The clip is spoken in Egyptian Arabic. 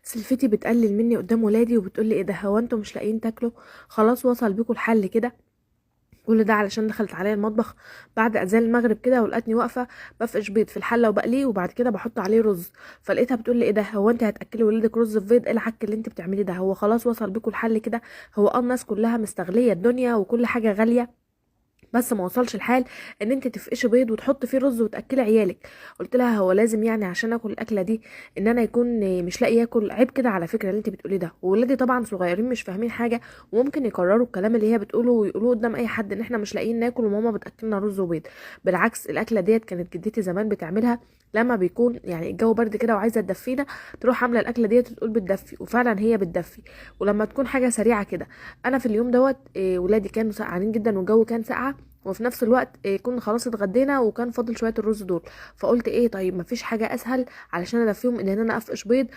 سلفتي بتقلل مني قدام ولادي وبتقول لي ايه ده، هو انتوا مش لاقيين تاكلوا؟ خلاص وصل بيكم الحل كده؟ كل ده علشان دخلت عليا المطبخ بعد اذان المغرب كده ولقتني واقفة بفقش بيض في الحلة وبقليه وبعد كده بحط عليه رز. فلقيتها بتقول لي ايه ده، هو انت هتاكلي ولادك رز في بيض؟ ايه العك اللي انت بتعمليه ده؟ هو خلاص وصل بيكم الحل كده؟ هو الناس كلها مستغليه الدنيا وكل حاجة غاليه، بس ما وصلش الحال ان انت تفقشي بيض وتحط فيه رز وتاكلي عيالك. قلت لها هو لازم يعني عشان اكل الاكلة دي ان انا يكون مش لاقي ياكل؟ عيب كده على فكرة اللي انت بتقوليه ده، وولادي طبعا صغيرين مش فاهمين حاجة، وممكن يكرروا الكلام اللي هي بتقوله ويقولوه قدام اي حد ان احنا مش لاقيين ناكل وماما بتاكلنا رز وبيض. بالعكس الاكلة ديت كانت جدتي زمان بتعملها لما بيكون يعني الجو برد كده وعايزه تدفينا، تروح عامله الاكلة ديت وتقول بتدفي، وفعلا هي بتدفي. ولما تكون حاجة سريعة كده. انا في اليوم دوت ولادي كانوا سقعانين جدا والجو كان ساقعه، وفي نفس الوقت كنا خلاص اتغدينا وكان فاضل شوية الرز دول. فقلت ايه، طيب مفيش حاجة اسهل علشان ادفيهم ان انا افقش بيض